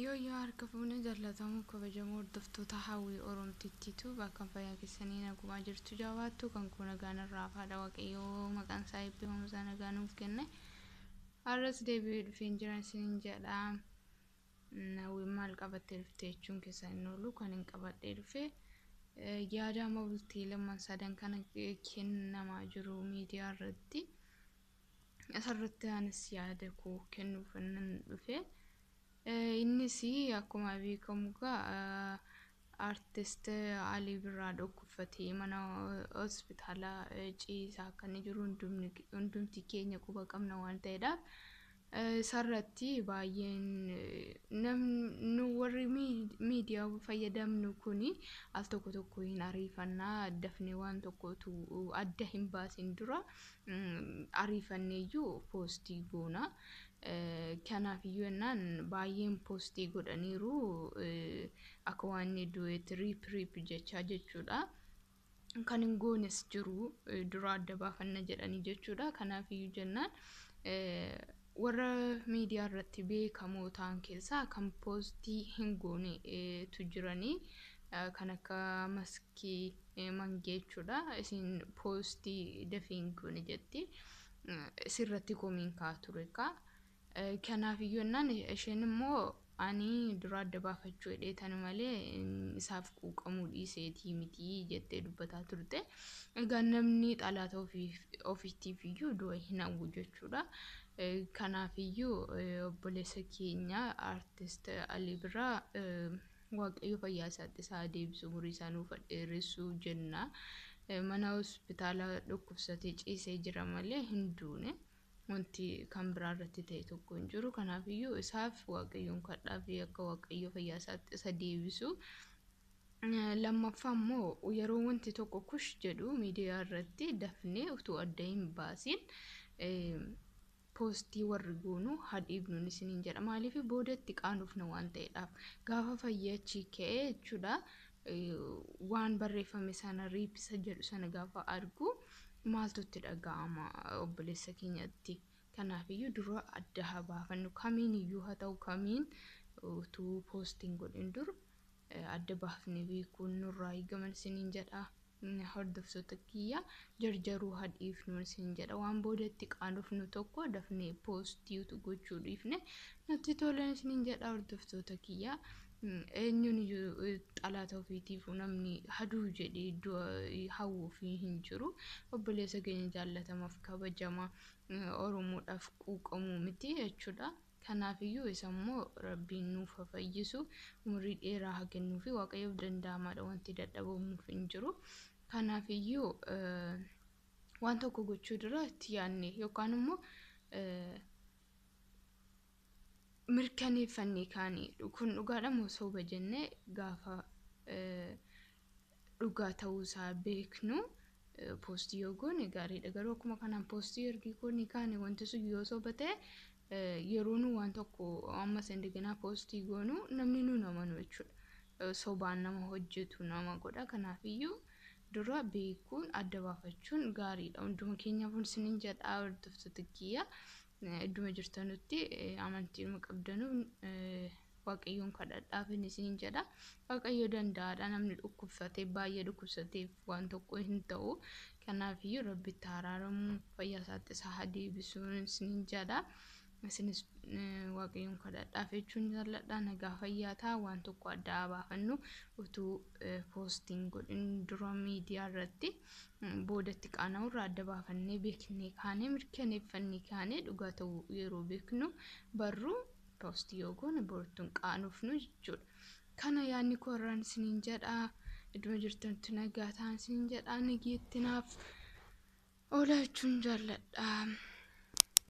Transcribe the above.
Yoo yoo harka fuune jaallatamu kabajamoo hordoftoota Hawwii Oromtittiitu bakka fayyaa keessanii nagumaa jirtu jabaattu kan kun nagaan irraa haadha Waaqayyoo maqaan isaa eebbifamu isaa nagaa nuuf kenne. Har'as deebi'ee dhufeen jiran isiniin jedha. Hawwiin maal qabattee dhufte jechuun keessan hin oolu. Kan hin qabadhee dhufe yaada amma bultii lamman sadan kana kennamaa jiru miidiyaa irratti. Isarratti anis yaada koo kennuuf nan dhufe. Innis akkuma beekamu egaa artist Alii Birraa dhukkubfatee mana hospitaalaa ciisaa akka inni jiru hundumti keenya quba qabna waan ta'eedhaaf. Isarratti baay'een nu warri miidiyaa fayyadamnu kuni al tokko tokko hin ariifannaa, dafnee waan tokkotu adda hin baasin dura ariifanneeyyuu poostii goona. Kanaafiyyuu jennaan baay'een poostii godhaniiru, akka waan inni du'eetti riip riip jechaa jechuudha. Kan hin goones jiru, dura adda baafanna jedhanii jechuudha. Kanaafiyyuu jennaan warra miidiyaa irratti beekamoo ta'an keessaa kan poostii hin goonetu jiranii, kan akka Maskii Mangee jechuudha. Isin poostii dafee hin goone jetti. Isirratti komiin kaa'aa ture kaa. Kanaafiyyuu jennaan isheen immoo ani dura adda baafachuu hedheetani malee isaaf quuqamuu dhiiseetii miti jettee dubbataa turte. Egaa namni xalaata ofiitiif iyyuu du'a hin hawwu jechuudha. Kanaafiyyuu obboleessa keenya artist Alii Birraa Waaqayyo fayyaa isaatti isaa deebisu, umurii isaa nuuf dheeressu jenna. Mana hospitaala dhukkubsatee ciisee jira malee hin duune. Wanti kan biraa irratti ta'e tokko hin jiru. Kanaafiyyuu isaaf Waaqayyoon kadhaa fi akka Waaqayyo fayyaa isaatti isa deebisu. Lammaffaa immoo yeroo wanti tokko kush jedhu miidiyaa irratti dafnee utuu adda hin baasin poostii warri goonu hadhiifnuun isiniin jedha. Maaliif boodatti qaanofna waan ta'eedhaaf. Gaafa fayyachii ka'ee jechuudha, waan barreeffame sana riipisa jedhu sana gaafa argu maaltu itti dhaga'ama obboleessa keenyatti? Kanaafiyyuu dura adda haa baafannu. Kamiin iyyuu haa ta'u kamiin, utuu poostiin godhin dura adda baafnee beekuun nurraa eegaman isiniin jedha. Hordoftoota kiyya, jarjaruu haa dhiifnuun isiniin jedha. Waan boodatti qaanofnu tokko dafnee poostii utuu gochuu dhiifne natti tolan isiniin jedha, hordoftoota kiyya. Eenyuun iyyuu xalaata ofiitiif namni haduu jedhee du'a hawwuufii hin jiru. Obboleessa keenya jaallatamaaf kabajamaa Oromoodhaaf quuqamuu miti jechuudha. Kanaafiyyuu isa immoo Rabbiin nuuf haa fayyisu, umurii dheeraa haa kennuufi. Waaqayyoof danda'amaadha, wanti dadhabamuuf hin jiru. Kanaafiyyuu waan tokko gochuu dura itti yaadne yookaan immoo mirkaneeffannee kaanii kun dhugaadha moo soba jennee gaafa dhugaa ta'uusaa beeknu poostii yoo goone gaariidha. Garuu akkuma kanaan poostii ergi goone kaane wanti sun yoo soba ta'e, yeroo nu waan tokko ammas indeganaa poostii goonu namni nu amanu jechuudha. Sobaan nama hojjetu nama godha. Kanaafiyyuu dura beekuun adda baafachuun gaariidha. Hunduma keenyaaf isiniin jedha, hordoftoota kiyya. Idduma jirtanutti amantiidhuma qabdanuun Waaqayyoon kadhadhaaf isiniin jedha. Waaqayyo danda'aadha. Namni dhukkubsatee baay'ee dhukkubsateef waan tokko hin ta'u. Kanaafiyyuu Rabbitti araaramu, fayyaa isaatti isaa haa deebisuun isiniin jedha. Isinis Waaqayyoon kadhadhaaf jechuun jaalladha. Nagaa fayyaa ta'a. Waan tokko adda baafannu utuu poostiin godhin dura miidiyaa irratti. Boodatti qaana'u irraa adda baafannee beeknee kaanee, mirkaneeffannee kaanee, dhugaa ta'uu yeroo beeknu barru poostii yoo goone boortuun qaanofnu jechuudha. Kana yaadni koo irraan isiniin jedha. Idduma jirtanitti nagaa ta'an isiniin jedha. Nageetti naaf oolaa jechuun jaalladha.